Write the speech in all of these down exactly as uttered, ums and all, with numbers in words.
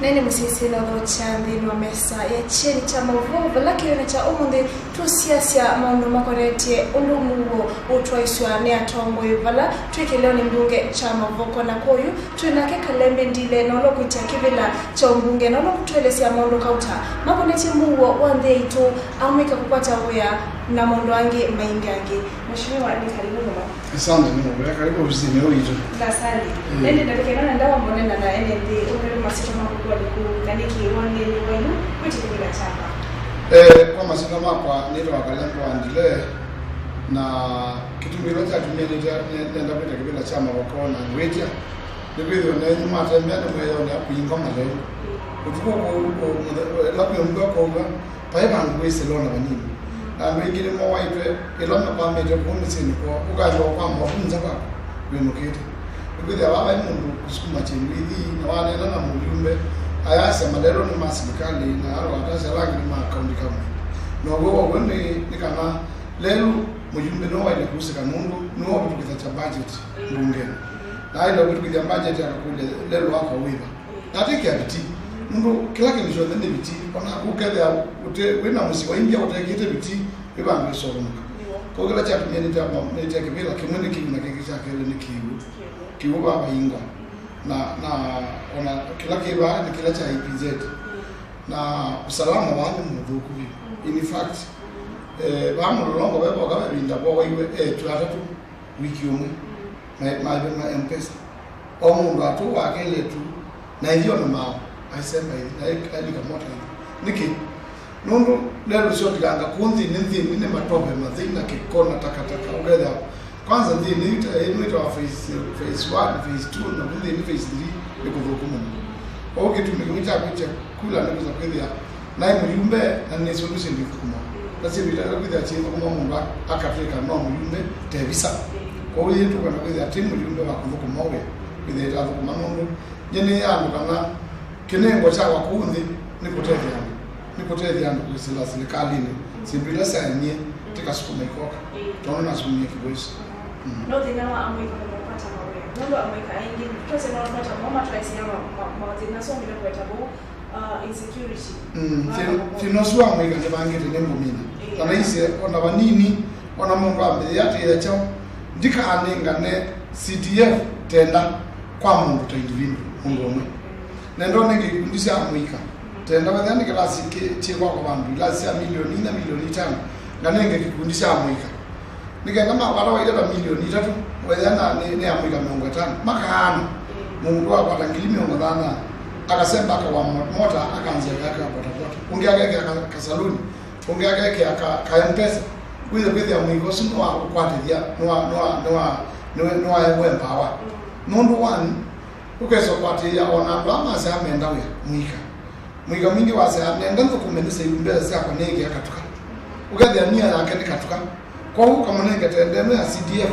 Na ĩndĩ mũsyaĩĩsya na ũthokya nthĩnĩ wa mesa ya kyeni kya maũvoo, vala kĩw'ũnĩ kya ũmũnthĩ tũsiasya maũndũ makonetye ũndũ mũuo ũtwaĩsw'a nĩ atongoi vala twĩ kĩleonĩ mbunge kya Mavoko. Na kwoyu twĩ nake Kalembe Ndile, na ũla ũkwĩtya kĩvĩla kya ũmbunge, na ũla ũkũtũelesya maũndũ kauta makonetye mũuo wa nthĩ yaitũ, amũika kũkwata wĩa, na maũndũ angĩ maingĩ angĩ. Mheshimiwa, nĩ karibu mũno. Asante, nĩ mũvea. Karibu ofisini witũ. Asante. Mm. Nende ndavike na ndawa mbone na na ene nthĩ, ũmwe masito maku kwa liku, na nĩkĩ wongelyo wayu kwĩtĩkĩlĩla kyama? Eh, kwa masito makwa, nĩtawa Kalembe wa Ndile, na kĩtumi kĩla kyatumie nĩte-, nĩ-, nenda kwĩta kĩvĩla kya Mavoko na ngwĩtya, nĩ kwĩthĩwa nenyu mwatembea nĩmweyonea kũingwa malelu. Ũtukũ kũ-, kũ-, mũthe-, ĩla kwĩ mbua kwaua, vai vandũ wĩsĩla ona vanini. Na andũ aingĩ nĩmowaĩtwe ĩla mekwamĩte kũu mĩsyĩnĩ kwoo, ũkaĩlwa ũkwama ũvu nza waku wĩnũkĩte. Nĩkwĩthĩwa vaa vai mũndũ kũsukuma kyĩndũ ithi, na waneena na mũyumbe, ayasya malelũ nĩ ma silikalĩ, na alwatasya ala angĩ nĩ ma county government. Na ũw'o wow'o nĩ, nĩ kana lelũ mũyumbe nĩwe waĩle kũusĩka nũndũ nĩwe ũvĩtũkĩthasya budget mbungenĩ. Na aĩle kũvĩtũkĩthya budget akakũlya lelũ wakwa wĩva. Na ti kĩa viti. Nũndũ kĩla kĩndũ kyonthe nĩ viti. Ona ũkethĩa ũte, wĩ na mũsyĩ wa India ũtekĩte viti, wĩ vandũ ĩsolonoka. Nĩw'o. Kwoou kĩla kyatumie nĩtya, nĩtya kĩvĩla kĩmwe nĩ kĩu na kĩngĩ kya kelĩ nĩ kĩw'ũ. Kĩw'ũ. Kĩw'ũ vaa vaingwa. Na, na ona kĩla kĩ vaa nĩ kĩla kya E P Z. Mm. Na usalama waa nĩ mũthũku vyũ. Mm. In fact, mm, eh, vaa Mũlolongo ve voka ve vinda vowaiwe eĩtu atatũ wiki ũmwe. Mm. Ma-, maĩve ma M-Pesa. O mũndũ atũwa kelĩtu, na ĩthi ona mao, aisemba ĩthi, na ai-, ailika mota ĩthi. Nĩkĩ? Nũndũ lelũ syotikanga kũu nthĩnĩ, nthĩnĩ nĩ matope mathei na kĩko na takataka, ũkethĩa. Kwanza nthĩnĩ ĩta-, ĩno ĩtawa phase, phase one, phase two, na kũu nthĩnĩ phase three, nĩ kũthũku mũno. Kwoou kĩtumi kĩmwe kya kwĩtya kula nĩ kwĩsa kwĩthĩa naĩ mũyumbe, na nĩsĩ ũndũ syĩndũ ithũkũmawa. Na syĩndũ itaĩle kwĩthĩa syĩthũkũma mũndũ a-, akatw'ĩka no mũyumbe te visa. Kwoou yĩĩ tũkwenda kwĩthĩa tĩ mũyumbe wa kũthũkũma wĩa, kwĩthĩa ĩtathũkũma nũndũ nyie nĩĩa andũ kana kĩnengo kyakwa kũu nthĩ nĩ kũtethya andũ, nĩ kũtethya andũ kwĩsĩla silikalĩnĩ syĩndũ ila syaemie tĩkasukuma ikoka, tondũ nasumie kĩw'ũ ĩsu. Mm. No thĩna wa amũika kũmakwata mawĩa. Nũndũ amũika aingĩ, twese no kwata mo matwaĩsya ma-, ma-, mathĩna songile kweta vau, uh, insecurity. Mm, thĩ-, thĩna ũsu wa amũika nĩvangĩte nĩ ngũmina. Yeah. Kana ise, ona vanini, ona mũndũ ambĩĩa atĩĩa kyaũ, ndikanengane C D F tenda kwa mũndũ ta individual, mũndũ ũmwe. Mm. Nenda ũnenge ikundi sya amũika. Tenda wethĩa nĩ kĩlasi kĩ-, kyĩkwakwa vandũ, ilasi sya milioni inya, milioni itano, nganenge kĩkundi sya amũika. Nĩ kenda makwata waita ta milioni itatũ, wethĩa na nĩ, nĩ amũika mĩongo ĩtano. Makaana, mũndũ wakwata ngili mĩongo thanthatũ, akasemba akawa mo-, mota, akanzĩa kaka bodaboda. Ũngĩ akekĩa ka-, kasaluni, ũngĩ akekĩa ka, ka M-Pesa. Wĩthĩa kwĩthĩa mũika ũsu nĩwakũkwatĩthya, nĩwa, nĩwa, nĩwa, nĩwa, nĩwa empower. Nũndũ one, ũkesa kwatĩĩa ona andũ aa masyaa menda wĩa, mũika. Mũika mwingĩ wasyaa, nenda nthũkũme nĩsĩ mbesa syakwa nĩĩkĩa katuka. Ũkethĩa nia yake nĩ katuka. Kwoou ũkamũnenge tenda ĩno ya C D F,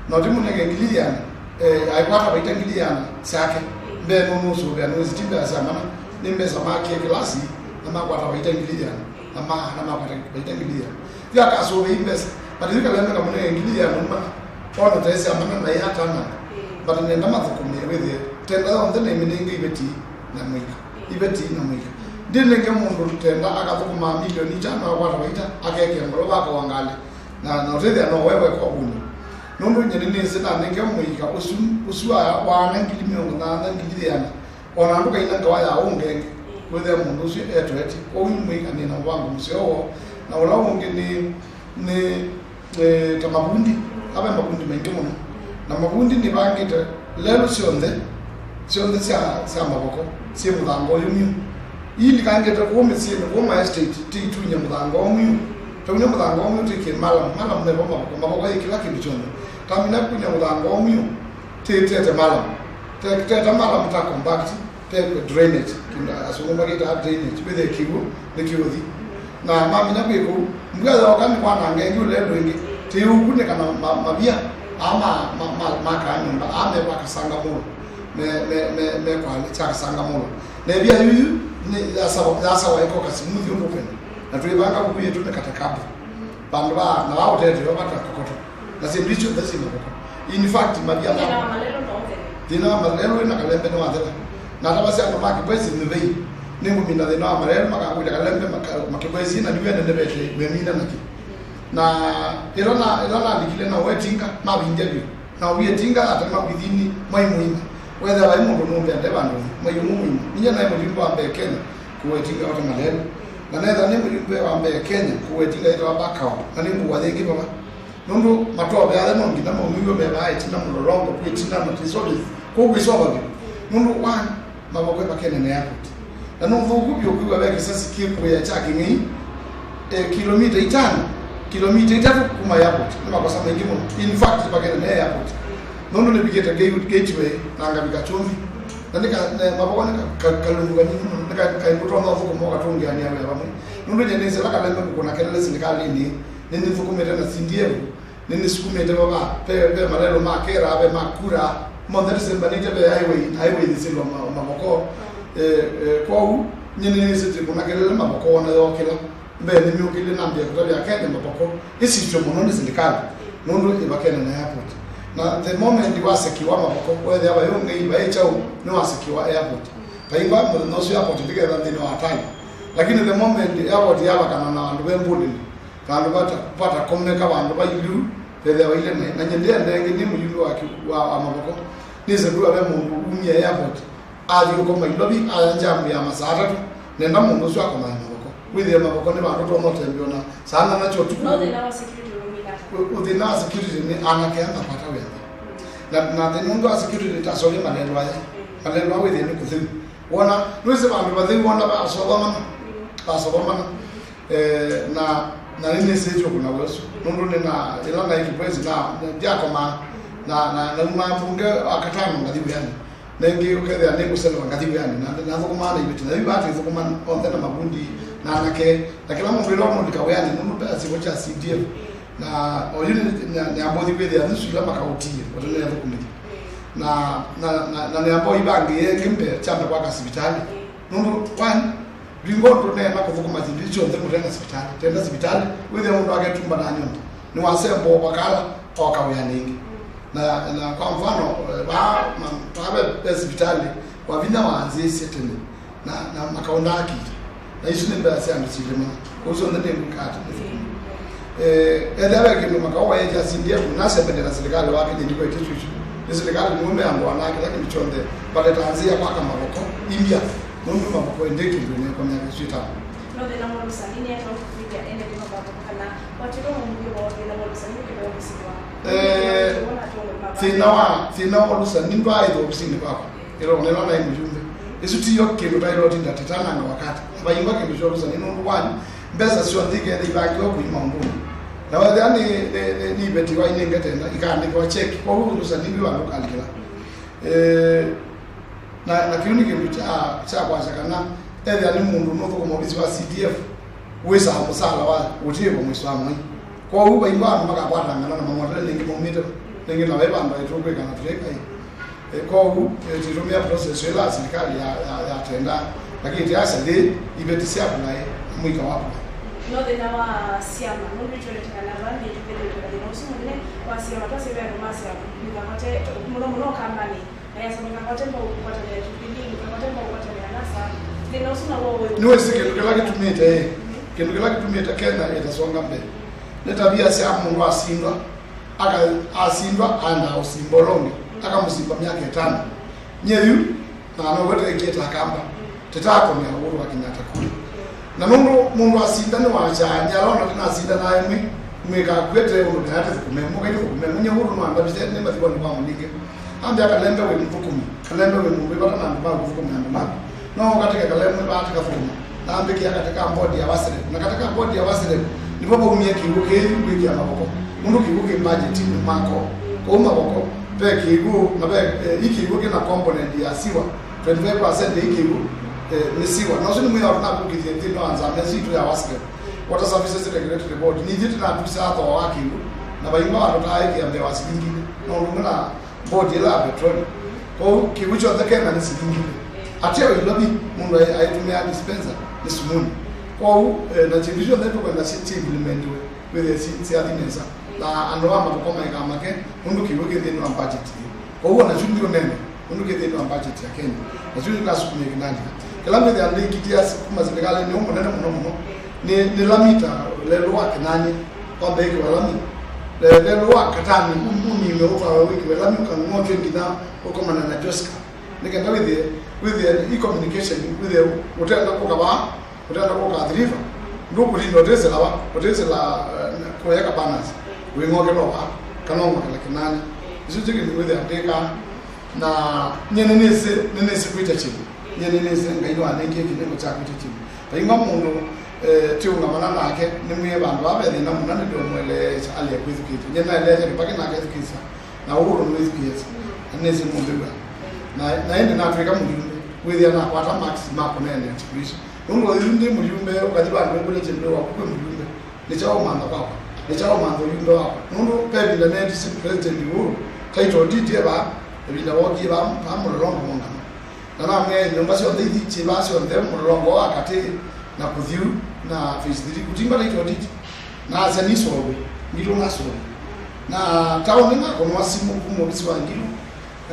na ũtimũnenge ngili ĩana, eh, aikwata vaita ngili ĩana syake. Mbee nũnũsũvĩa nũĩsĩ ti mbesa sya mana, nĩ mbesa makie kĩlasi, na makwata vaita ngili ĩana, na ma-, na makwata vaita ngili ĩana. Yu akasũvĩa mbesa, but yu Kalembe kamũnenge ngili ĩana nũmana, ona ta ĩsya mana na ĩatana, but nenda mathũkũmĩe wĩthĩe, tenda yonthe na ĩmĩnenge iveti na mũika. Iveti na mũika. Ndinenge mũndũ tenda akathũkũma milioni itano akwata vaita, akekĩa ngolo vakawa ngalĩ. Na, na ũtethĩa no wewe kwa ũkuni. Nũndũ nyie nĩnĩsĩ nanenge mũika ũsu, ũsu wa, waana ngili mĩongo thanthatũ, ngili ĩana. Ona ndũkaina ngawa ya ũngenge, wĩthĩa mũndũ ũsu etweti. Kwoou mũika nĩ na mũvango mũseo woo. Na ũla ũngĩ nĩ, nĩ, eh, ta mavundi. Ava mavundi maingĩ mũno. Na mavundi nĩvangĩte lelũ syonthe, syonthe sya, sya Mavoko, syĩ mũthanga ũyũ myu. Ii ndikangĩte kũu mĩsyĩnĩ, kũu ma estate, ti itunye mũthanga ũmyu. Taunye mũthanga ũmyu, ti kĩ malam, malam mevo Mavoko, Mavoko yĩ kĩla kĩndũ kyonthe. Tamina kunya mũthanga ũmyu, ti tete malam. Te, tete malam ta compact, te drainage, kĩndũ asũngũ makĩtaa drainage, wĩthĩe kĩw'ũ, nĩ kĩũthi. Na mamina kwĩ kũu, mbua yoka nĩ kwananga ĩngĩ ũlelũ ĩngĩ, tĩĩ ũkunĩka na ma, mavia, aa ma, ma, ma, makaa nyũmba, aa mekwa kasanga mũlo, me, me, me, me kwalĩ kya kasanga mũlo. Na ĩvia yuyu nĩ yasawa, yasawa ĩkoka simuthi ũndũ ũkwenda. Na twĩvanga vuku yĩtũ nĩ katekabu. Vandũ va, na wa ũteteo vata kokoto. Na syĩndũ isu syonthe syĩ Mavoko. In fact, mavia thĩna wa malelũ no ũthele. Thĩna wa malelũ na Kalembe nĩ wathela. Natavasya andũ ma Kĩbwesi nthei, nĩngũmina thĩna wa malelũ, makakũlya kalembe maka- ma Kĩbwesi, na ndiw'ene nĩvete memina nakĩ. Na ĩla na- ĩla nalikile na wetinga, mavindya vyũ. Na ũitinga atema within mwai mũima. Wethĩa vai mũndũ mũmbe ande vandũ mwai ũmwe mũima. Ninyie naĩ mũyumbe wa mbee Kenya kũwetinga ote malelũ. Na nethĩa nĩ mũyumbe wa mbee Kenya kũwetinga yĩtawa Bakau. Na nĩ ngũa yĩngĩ vava. Nũndũ matovea no nginya maumiw'e mevaa ĩtina mũlolongo kwĩ ĩtina na tisovie. Kũu kwĩsova vyũ. Nũndũ one, Mavoko ĩvakenene airport. Na nĩ ũthũku vyũ kwĩw'a ve kĩsasi kĩkũĩa kya kĩng'ei, eh, kilomita itano, kilomita itatũ kuma airport. Nĩ makosa maingĩ mũno. In fact, ĩvakenene airport. Nũndũ nĩvikĩte gate- gateway na ngavika Kyũmvi. Na nĩ ka- na Mavoko nĩ ka- ka- kalungu kanini mũno. Nĩ ka- kaingũtonya ũthũkũma ũkatũngĩanĩa wĩa vamwe. Nũndũ nyie nĩsĩ ĩla kalembe kũkũna kelele silikalĩnĩ, nĩnĩthũkũmĩte na C D F. Nĩnĩsukumĩte vava, ve, ve malelũ ma Kera, ve ma Kura, monthe tũsembanĩtye ve highway, na highway nĩsĩlwa ma- Mavoko. Eh, eh, kwoou, nyie nĩnĩsĩtye kũna kelele Mavoko wona yokĩla. Mbee nĩmyũkĩlye nambĩa kũtavya Akenya Mavoko ĩsitwe mũno nĩ silikalĩ, nũndũ ĩvakenene na airport. Na the moment wasekiwa Mavoko, wethĩa vai ũng'ei, vai kyaũ, nĩwasekiwa airport. Vaingwa mũthenya ũsu airport ndĩketha nthĩnĩ wa atali. Lakini the moment airport yavakana na vandũ ve mbũlĩlĩ, vandũ vata- vatakomeka, vandũ vailu, vethĩawa ile na- na nyendea ndenge nĩ mũyumbe wa ki- wa- wa Mavoko. Nĩsĩ ndua ve mũndũ umie airport athi ũkoma Ilovi, aya njamu ya masaa atatũ, nenda mũndũ ũsu akomae Mavoko. Wĩthĩe Mavoko nĩ vandũ tonya ũtembea ona saa nana kya ũtukũ. No thĩna wa security ũrũmĩla ata? Ũ- thĩna wa security nĩ anake ana kwata wĩthĩ. Na- na thĩna ũngĩ wa security tasovye malelũ aya. Malelũ aa wĩthĩe nĩ kũtheu. Wona, nĩwĩsĩ vandũ vatheu wona vasovamana. Vasovamana. Eh, na- na nĩnĩsĩtye ũkũna wĩa ũsu. Nũndũ nĩ na- ĩla naĩ Kĩbwesi na- na- ndyakomaa, na- na- naumaa mbunge wa katano ngathi wĩanĩ. Na ĩngĩ ũkethĩa nĩngũselewa ngathi wĩanĩ. Na- nathũkũmaa na iveti, na yu vatĩthũkũma onthe na mavundi na anake, na kĩla mũndũ ĩla ũnũlika wĩanĩ, nũndũ mbesa syĩvo kya C D F. Na oyu nĩ- nĩ- nĩambothi kwĩthĩa nusu ila makaũtie, vata nĩathũkũmĩthya. Na- na- na- na nĩamboi vangĩ ĩngĩ mbee kyambe kwaka sivitalĩ. Nũndũ, one, Vingo ndũneena kũthũkũma syĩndũ ii syonthe mũte na sivitalĩ. Tenda sivitalĩ, wĩthĩa mũndũ aketumba na nyũmba. Nĩwasemba o vakala, oka wĩanĩ ĩngĩ. Na- na kwa mfano, eh, vaa- ma- vaa ve- ve sivitalĩ wa vinya waanzĩĩsye tene, na- na makaũndaa kĩndũ. Na isu nĩ mbesa sya andũ syĩlĩ mũno. Kwoou syonthe nĩ ngũkata. Eh, ethĩa ve kĩndũ makaũ waĩkya sindi yaku, nasembene na silikalĩ wake nyeni kwa itisu isu. Nĩ silikalĩ nĩwe meandũa na kĩla kĩndũ kyonthe, valeta nzĩa kwaka Mavoko, imbya. Nũndũ Mavoko ĩndĩ kĩndũ ĩneekwa myaka ĩsu ĩtano. No thĩna wa ũlũsani nĩ ata ũkũĩthya ene nĩ mavavũka kana watw'ĩka mũmbunge woo thĩna wa ũlũsani ũkĩla ofisinĩ waku? Eh, thĩna wa- thĩna wa ũlũsani ndwaaĩthwa ofisinĩ kwakwa. Ĩla ũnena naĩ mũyumbe. Ĩsu tiyo kĩndũ taĩle ũtinda tĩtananga wakati. Vaingwa kĩndũ kya ũlũsani nũndũ one, mbesa syonthe ikenda ivangiwa kũi maũndũnĩ. Na wethĩa nĩ- nĩ- nĩ- nĩivetiwa inenge tena, ikaandĩkĩwa cheki. Kwoou ũlũsani ndwĩ vandũ ũkalikĩla. Eh, Na, na kĩu nĩ kĩndũ kya, kya kwasya kana ethĩa nĩ mũndũ nũthũkũma ovisi wa C D F, wĩsaa mũsala wa ũtiĩvo mwĩso wa mwei. Kwoou vaingwa andũ makakwatangana na mang'otele nĩngĩ maumĩte nĩngĩ na vai vandũ aitũ kwĩka na tũyĩkai. E, kwoou, e, tĩtũmĩa process ĩla silikalĩ ya, ya, ya tenda, lakini tĩasya yĩ iveti sya apply na mũika wa apply. No thĩna wa syama, nũndũ ĩtwonete kana vaa nĩ tũkethĩĩtwe na thĩna ũsu mũnene wa syama, twasya ve andũ ma syama, mũikakwate, mũno mũno kambanĩ. Nĩwĩsĩ kĩndũ kĩla kĩtumĩte, kĩndũ kĩla kĩtumĩte Kenya ĩtasonga mbee nĩ tavia sya mũndũ asindwa, aka- asindwa, aendaa ũsimba ũla ũngĩ, akamũsimba myaka ĩtano. Nyie yu, na now'o tweekie ta Akamba, tĩtaakomea ũvũthũ wa Kenyatta kũlĩ. Na nũndũ mũndũ asinda nĩwakyaa, nyie alona ndinasinda naĩ mwĩ, mwĩkakw'e te ũndũ nĩatĩthũkũme, mũkaithũkũme, mũnyie ũvũthũ nĩwandavisye nĩ mathiwani kwa mũningĩ. Ambĩa Kalembe wĩ mũthũkũmi. Kalembe wĩ mũndũ wĩ vata na andũ ma kũthũkũmĩa andũ maku. No ũkatĩke Kalembe vaa tĩkathũkũma. Na ambĩkĩa katĩ ka mbodi ya Waserem. Na katĩ ka mbodi ya Waserem, nĩvo vaumie kĩw'ũ kĩĩ kwĩkĩa Mavoko. Nũndũ kĩw'ũ kĩ mbajetinĩ mwako. Kũu Mavoko, ve kĩw'ũ, na ve, eh, ĩ kĩw'ũ kĩna component ya siwa. Twenty-five percent ĩ kĩw'ũ, eh, nĩ siwa. Na ũsu nĩ mwĩao tũnakũkĩthya nthĩnĩ wa nzama ĩsu itũ ya Waserem. Water Services Regulatory Board. Nithyĩ tũnatusaa thooa wa kĩw'ũ. Na vaingwa watũtaa ĩkĩa mbee wa silingi. Na ũndũ ũmwe na Board ĩla ya petroli. Kwoou kĩw'ũ kyonthe Kenya nĩ silingi. Ateo Ilovi, mũndũ aĩ- aitũmĩaa dispenser nĩ sumuni. Kwoou, eh, na syĩndũ syonthe tũkwenda syĩ- syĩ implementiwe, wĩthĩe syĩ- syathi nesa. Na andũ ma Mavoko maĩkaa make, nũndũ kĩw'ũ kĩ nthĩnĩ wa budget yĩ. Kwoou ona kyu ndiũnene. Nũndũ kĩthĩnĩ wa budget ya Kenya, na kyu nĩkasukumie kĩnani. Kĩla mbĩthĩa ndĩkitia kuma silikalĩnĩ ũũ mũnene mũno mũno, nĩ, nĩ lami ta lelũ wa kĩnani, kwamba ĩkĩwa lami. Le-, lelũ wa katani, ũmime ũtwawe wĩkĩwe lami, ũkang'otwe nginya ũkomana na Joska. Nĩ kenda wĩthĩe, wĩthĩe e communication, wĩthĩe ũtenda kũka vaa, ũtenda kũka Athi River, ndũkũlinda ũtĩsĩla va, ũtĩsĩla, eh, kũya Kabanas, wĩng'okela vaa, kana ũng'okela kĩnani. Isu ti kĩndũ wĩthĩa ndĩkaa. Na nyie nĩnĩsĩ, nĩnĩsĩ kwĩtya kĩndũ. Nyie nĩnĩsĩ Ngai nĩwanengie kĩnengo kya kwĩtya kĩndũ. Vaingwa mũndũ, eh, tĩũngamana nake, nĩmwĩe vandũ vaa ve thĩna mũna, nĩndĩũmũeleesya alea kwĩthukĩĩsya. Nyie naeleesya Kĩbakĩ nakethukĩĩsya, na Uhuru nĩwĩthukĩĩsya. Na nĩnĩsĩ mũmbĩw'a. Na, na ĩndĩ natw'ĩka mũyumbe, wĩthĩa nakwata marks ma kũneenea siku isu. Nũndũ yu ndĩ mũyumbe, ũkathi vandũ ũkũlya kĩndũ waku kwĩ mũyumbe. Nĩ kyaũ ũmantha kwakwa? Nĩ kyaũ ũmantha ũyumbe wakwa? Nũndũ ve ĩvinda neetisye President Uhuru, title deed e vaa, ĩvinda wookie vaa, vaa Mũlolongo mũngano. Na namwĩa nyũmba syonthe ithi syĩ vaa syonthe, Mũlolongo wa katĩ na kũthiu na phase three, kũtimba title deed. Na asya nisolve, Ngilu nasolve. Na taoni nakũnwa simũ kuma ovisi wa Ngilu,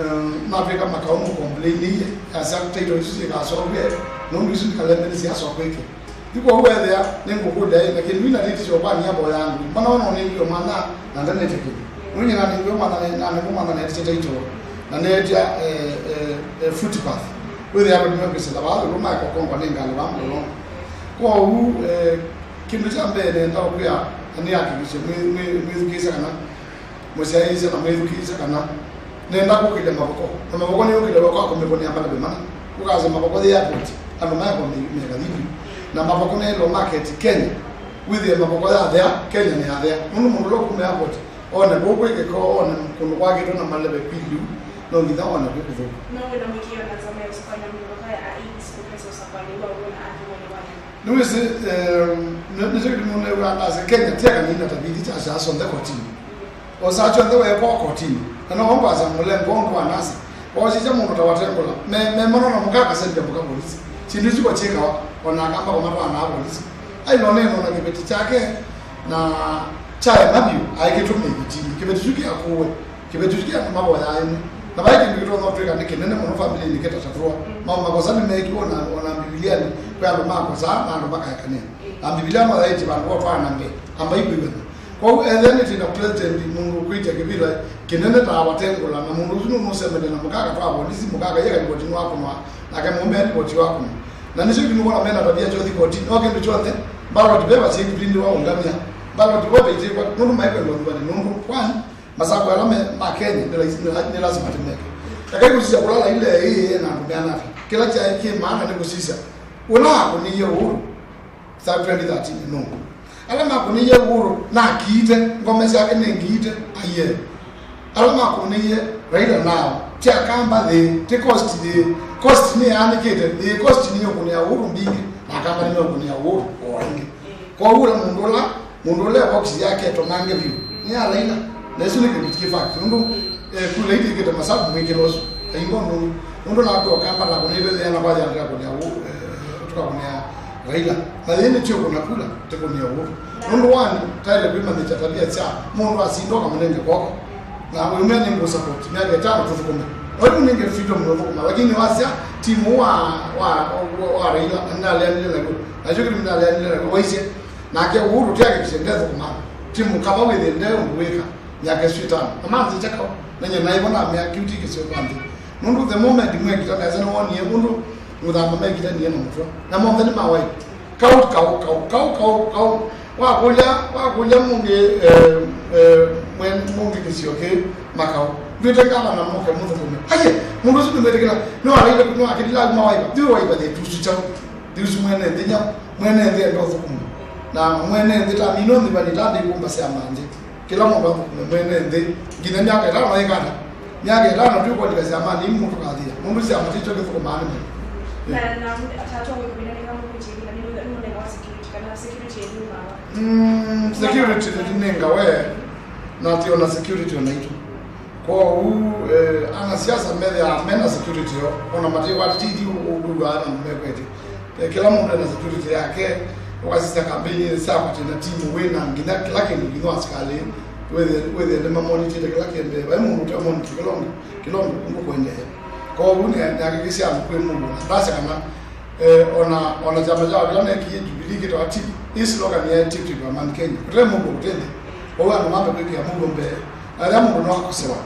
um, matwĩka Makau mũkomplainĩie, asya title isu syĩkasolve, nũndũ isu nĩ kalembe nĩsyasokwĩke. Yu kwoou weethĩa nĩngũkũlya ĩ, na kĩndũ ina tĩtĩsyo kwa niavo ya andũ. Mana ona ũnengiwe mwanya na ndanetya kĩndũ. Nũnyie nanengiwe mwanya, nanengwa mwanya neetĩsya title. Na neetya, eh, eh, eh, footpath. Wĩthĩa andũ nĩmekwĩsĩla vaa ĩũlũ maekokongwa nĩ ngalĩ vaa Mũlolongo. Kwoou, eh, kĩndũ kya mbee nenda ũkwĩa na nĩakikisye mwĩ-, mwĩ-, mwĩthukĩĩsya kana mũsyaĩĩsya na mwĩthukĩĩsya kana nenda kũkĩlya mavoko. Na mavoko nĩyũkĩlya weka wa kũmĩkũnĩa maleve mana. Ũkasya mavoko yĩ airport, andũ maekwa mĩkathi vyũ. Na mavoko nĩ low market Kenya. Wĩthĩe mavoko yathea, Kenya nĩyathea. Nũndũ mũndũ ũla ũkuma airport, one kũu kwĩ kĩko, one kũndũ kwakĩtwe na maleve kwĩ lĩu, no nginya one kwĩ kũthũku. No wĩna mũĩkĩĩo na nzama ya ũsakany'a mĩvaka ya aids kũkesa ũsakany'o wa w'o na athũmani wa nyama? Nĩwĩsĩ, em, nĩ-, nĩkyo kĩtumi ũneew'aa ndasya Kenya ti akanini na tavithi kyasyaa syonthe kotini. Osaa kyonthe weekwa kotini. Na no ngwasya mũlengo ũngĩ wa nasa. Waosisya mũndũ ta Watengũla. Me, me manona mũka akasembya mũka polisi. Syĩndũ isu kwa syĩkawa, o na akamba kũmatwaa na polisi. Ailoneno na kĩveti kyake, na kyaema vyũ, aĩ kĩtũmĩe kĩtini. Kĩveti kyu kĩakũwe. Kĩveti kĩu kĩ andũ mavoyaa ĩmwe. Na vai kĩndũ kĩtonya ũtw'ĩka nĩ kĩnene mũno famĩlĩnĩ kĩtatatũa. Maũndũ makosa nĩmeekiwe ona, ona Mbivilianĩ, kwĩ andũ makosaa na andũ makaekanĩa. Na Mbivilia no yaĩtye vandũ votwaana mbee, ambai kwĩw'ana. Kwoou ethĩa nĩtwĩ na president mũndũ ũkwĩtya kĩvĩla kĩnene ta Watengũla, na mũndũ ũsu nũnũsemany'a na mũka akatwaa volisi, mũka akaia kalivoti nĩwakũnwa, nake mũũme livoti wakũnwa. Na nĩsyo kĩtumi wona mena tavia kyothi kotini, o kĩndũ kyonthe, ballot paper syĩkipindĩwa ũngamĩa, ballot paper itĩkwa, nũndũ maikwenda ũthuani, nũndũ one, Masakũ ala me ma Kenya nĩ laisi-, nĩ la-, nĩ lasima tũmeke. Ekai kũsisya kũla Raila eĩĩe na andũ meana ata. Kĩla kyaĩ kĩ maana nĩ kũsisya ũla wakũnĩie Uhuru sa twenty thirteen nũũ? Ala makũnĩie Uhuru nakiite, ngome syake nĩ ngiite, aiee. Ala makũnĩie Raila nao, ti Akamba thĩ, ti cost thĩ. Cost nĩyaanĩkĩte, thĩ cost nĩyũkũnĩa Uhuru mbingĩ, na Akamba nĩmeũkũnĩa Uhuru o ĩngĩ. Kwoou ũla mũndũ ũla Mũndũ ũla e box yake ĩtonange vyũ nĩ ya Raila. Na ĩsu nĩ kĩndũ kĩ fact. Nũndũ, eh, kula itĩkĩte masavu mwĩkĩlo ũsu. Aingo nũndũ. Nũndũ naku Akamba nakũnĩte thĩana kwa yandĩka kũnĩa Uhuru, eh, tũkakũnĩa Raila. Na yĩĩ nĩ tyo kũna kula, tĩkũnĩa Uhuru. Nũndũ wani, taĩle kwĩmanyĩkya tavia sya mũndũ asinda ũkamũnenge kwoko. Na ũyũmĩa nĩ ngũ support, myaka ĩtano tũthũkũme. Na ũyũ nĩnge freedom nũthũkũma, lakini wasya timu wa, wa, wa, wa Raila, na naleanile naguo. Na kyo kĩtumi naleanile naguo, waisye, Nake Uhuru tũtiakĩkisye ndethũkũma. Ti mũkava wĩthĩe nde ũndũ wĩka myaka ĩsu ĩtano. Na manzĩkya kaũ. Na nyie naĩvo namea kĩu ti kĩseo kwa nthĩ. Nũndũ the moment mwekita nesa nĩwonie ũndũ mũthamba mekitanie na mũtwe. Na monthe nĩ ma white. Kaũ, kaũ, kaũ, kaũ, kaũ, kaũ. Wakũlya, wakũlya mũngĩ, eh, eh, mwen-, mũngĩ kĩsio kĩ makaũ. Ndwĩte ngavana moke mũthũkũme. Aye, mũndũ ũsu nĩmwĩtĩkĩla. Nĩwalaile, nĩwakĩlila kuma waiva. Thiũ waiva the tusu chao. Thiusu mwene nthĩ nyau, mwene nthĩ enda ũthũkũma. Na mwene nthĩ tamina ũnyivanĩ ta ndĩkũmba syama nthĩ. Kĩla mũndũ athũkũme mwene nthĩ. Nginya myaka ĩtano ĩkata. Myaka ĩtano twĩkwandĩka syamanĩ imu tũkathĩa. Nũndũ syama tikyo kĩthũkũmaa nĩ mũndũ. Na, na, tata wĩkũmĩla nĩ kama kũjĩkĩla nĩ mũthenya wa security, kana security yenyu mawa? Mm, security nĩtũnengawe. Na tĩ ona security onaitũ. Kwoou, eh, anasiasa methĩawa mena security yoo, ona matĩkwatĩtye ithyĩ ũndũ wĩw'aa na mekwete. Eh, kĩla mũndũ ena security yake, ũkasisya kambeini syakwa twĩ na timu wĩ na nginya kĩla kĩndũ, nginya asikalĩ, wĩthĩe, wĩthĩe nĩmamonitĩte kĩla kĩendee. Vai mũndũ ũtemonitĩ kĩla ũndũ, kĩla ũndũ ngũkũendee. Kwoou nĩ-, nĩahakikisya andũ kwĩ mũuo, na ndasya kana, eh, ona, ona kyama kya kĩla neekie Jubilee kĩtawa Tibi, ĩ slogan yaĩ "Tibi Tibi Amani Kenya." Kũte mũuo, kũte nthĩ. Kwoou andũ mambe kwĩkĩa mũuo mbee. Na rĩrĩa mũndũ nĩwakosewa,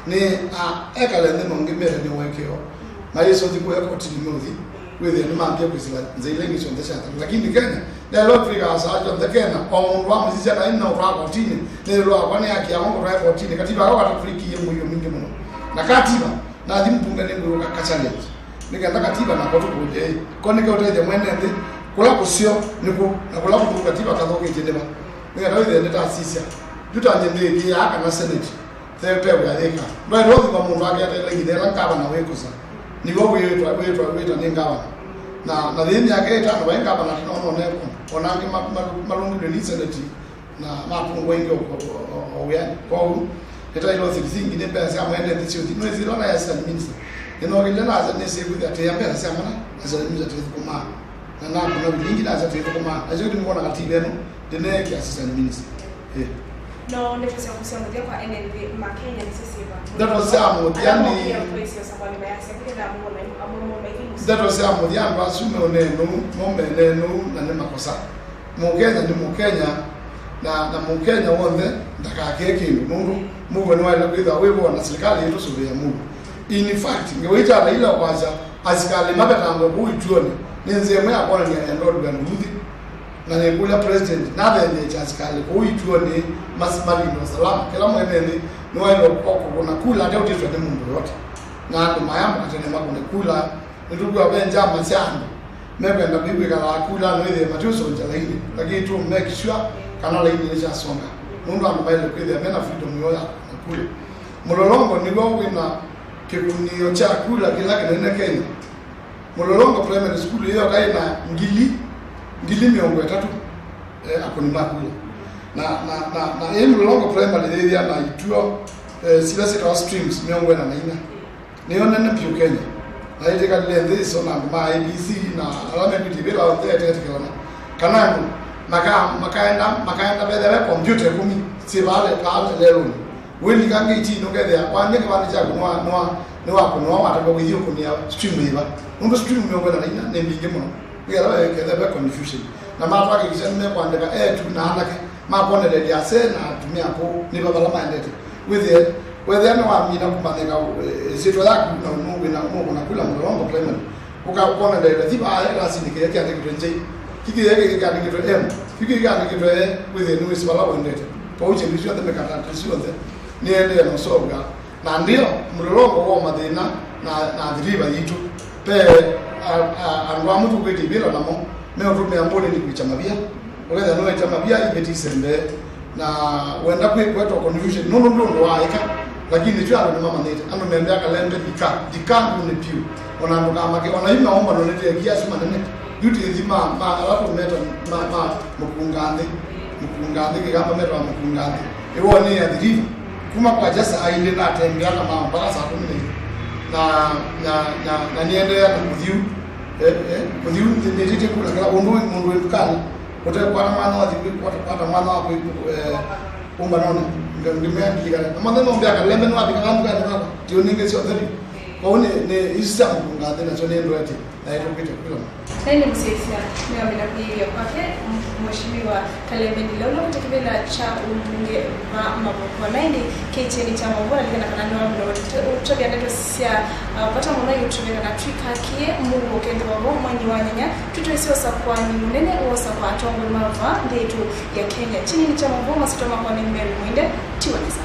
nĩ a-, ekale nthĩ na ũngĩ methanie ũekeo. Mayĩsũthi kũya kotinĩ meũthi, wĩthĩe nĩmambie kwĩsĩla nzĩa ila ingĩ syonthe sya thayũ. Lakini Kenya, nelo twĩkaa saa syonthe Kenya, o mũndũ wamũsisya na ĩno ũtwaa kotinĩ, nĩ ĩũlũ wakwa nĩ haki yakwa ngũtwae kotinĩ. Katiba yakwa katũtwĩkie mũio mingĩ mũno. Na katiba, nathi mbunge nĩngwĩũka ka challenge. Nĩ kenda katiba nako tũkũlye, ĩ, ko nĩke ũtethya mwene nthĩ, kũla kũseo nĩkũ, na kũla kũthũku katiba kathũkĩtye nĩva? Nĩ kenda wĩthĩe nĩtasisya. Yu ta nyie ndĩthĩaa kana Senate. Te, te wĩa yĩka. Ndwaĩle ũthima mũndũ aketeele nginya ĩla ngavana wĩkũsa. Nĩw'o wĩtwa, wĩtwa, wĩta nĩ ngavana. Na, na yĩ myaka ĩtano vai ngavana tũnaona ũnekũna. Ona angĩ ma-, ma-, malũngilwe nĩ seneti na matũngwa ingĩ o, o, o, o wĩanĩ. Kwoou, ĩtaĩle ũthili singi nĩ mbesa sya mwene nthĩ syũthi. Nĩwĩsĩ ĩla na assistant minister. Nĩnokĩlile na asa nĩsĩ kwĩthĩa tĩĩa mbesa sya mana, assistant minister tĩthũkũmaa. Na nakũna vilingi nasa twĩthũkũmaa. Acio nĩ mwana katiba ĩno, ndĩneekia assistant minister. Eh. No, ndeto syaku sya mũthya kwa ene nthĩ ma Kenya nĩsyo syĩva? Ndeto sya mũthya nĩ, ndeto sya mũthya andũ asu me ũneenũ, mo meneenũ, na nĩ makosa. Mũkenya nĩ Mũkenya, na, na Mũkenya w'onthe ndakakĩe kĩndũ, nũndũ mũuo nĩwaĩle kwĩthĩwa wĩ vo, na silikalĩ ĩtũsũvĩe mũuo. In fact, ngewa ita ala ila kwasya asikalĩ mavetangwe kũu ituonĩ, nĩ nzĩa ĩmwe ya kwonany'a enda ũlũa nduuthi. Na nĩkũlya President nathengeekya asikalĩ kũu ituonĩ mas-, malinde usalama. Kĩla mwene nthĩ nĩwaĩle o kũkũna kula ateũtĩtwe nĩ mũndũ yote. Na andũ mayamũka tene makũne kula, nĩtũkw'a ve njama sya andũ mekwenda kwĩw'ĩka kula, no ĩthĩe matiũsongya lainĩ, lakini tu make sure kana lainĩ nĩsyasonga, nũndũ andũ maĩle kwĩthĩa mena freedom yoo ya kũkũna kula. Mũlolongo nĩw'o wĩna kĩkũnĩo kya kula kĩla kĩnene Kenya. Mũlolongo Primary School ĩyo kaĩ na ngili, ngili mĩongo ĩtatũ, eh, akũni ma kula. Na, na, na, na ĩ Mũlolongo Primary yĩthĩa na ituo, eh, sila syĩtawa streams mĩongo ĩna na inya. Nĩyo nene vyũ Kenya. Na ĩtĩkalile nthĩ ĩso na andũ ma A B C na ala mekwĩtĩvĩla onthe etetĩkĩlana. Kana andũ maka-, makaenda, makaenda vetha ve kompyuta ĩkũmi syĩ vaa le-, vaa lelũnĩ. Wĩlika ngĩti ĩno ũkethĩa wambie kĩvandĩ kyaku nĩwa-, nĩwa-, nĩwakũnwa wataka kũthi ũkũnĩa stream ĩva. Nũndũ stream mĩongo ĩna na inya nĩ mbingĩ mũno. Nĩgetha wekethĩa ve confusion. Na matwakĩkisha nĩmekwandĩka etu na anake, makwonelelya asee na atumĩa akũũ nĩ va vala maendete. Wĩthĩe, wethĩa nĩwamina kũmanyĩka, eh, ĩsyĩtwa yaku na nũwĩna nũkũna kula Mũlolongo Primary. Ũka-, ũkonelelya thi vaa ĩlasinĩ kĩya kĩandĩkĩtwe J, kĩkĩ kĩya kĩngĩ kĩandĩkĩtwe M, kĩkĩ kĩandĩkĩtwe E, wĩthĩe nĩwĩsĩ vala ũendete. Kwoou syĩndũ syonthe, mĩkatati syonthe nĩendee na ũseũvw'a. Na ndio mũlolongo wa mathĩna na, na athiriva yitũ. Ve a-, a-, andũ amwe tũkwĩtĩvĩla namo meũtũmĩa mbũlĩnĩ kwĩkya mavia. Ũkethĩa nĩwekya mavia iveti isembee, na wenda kwĩ-, kwetwa confusion, nũndũ ndũ ũndũ waaĩka, lakini nĩkyo andũ nĩmamanyĩte. Andũ membea kalembe lika, lika ndũnĩ vyũ. Ona andũ kamake, ona yu maũmbano nĩteekie asu manene. Yu tĩthi ma, ma, ala tũmeta, ma, ma mũkunga nthĩ. Mũkunga nthĩ, kĩkamba metawa mũkunga nthĩ. Ĩwoo nĩ athirivu. Kuma kwakya saa ilĩ natembea na mao mpaka saa kũmi na ilĩ. Na, na, na, na nĩendeea na mũthiu. Eh, eh, mũthiu nĩ-, nĩtĩtye kula kĩla ũndũ wĩ mũndũ wĩ ndukanĩ. Ũtekwata mwana wathi kwĩ-, kwata, kwata mwana waku, eh, ũmbanonĩ. Nga-, ngĩmea ndilikane. Na mwana no mbea kalembe nĩwavika ndukanĩ kwakwa. Tiũnĩngĩ syonthe vyũ. Kwoou nĩ, nĩ isu sya mũkunga nthĩ nasyo nĩndũete. Na ĩtũkĩte kwĩlana. Na ĩndĩ mũsyaĩĩsya nĩwamina kwĩyĩvya kwake, m-, Mheshimiwa Kalembe Ndilolo kũte kĩvĩla kya ũmbunge va Mavoko. Na ĩndĩ kĩtienĩ kya maũvoo, nalikana kana nĩwamina ũtavya ndeto sya, uh, vata mũno iũtũvya kana twĩkakĩe mũuo ũkethĩwa vo mweinĩ wa nyanya, twĩtwe ĩsyosa kwani mũnene wosa kwa atongoi ma va nthĩ yitũ ya Kenya. Kĩtienĩ kya maũvoo, masyĩtwa makwa nĩ Mary Mwinde, tiwa nesa.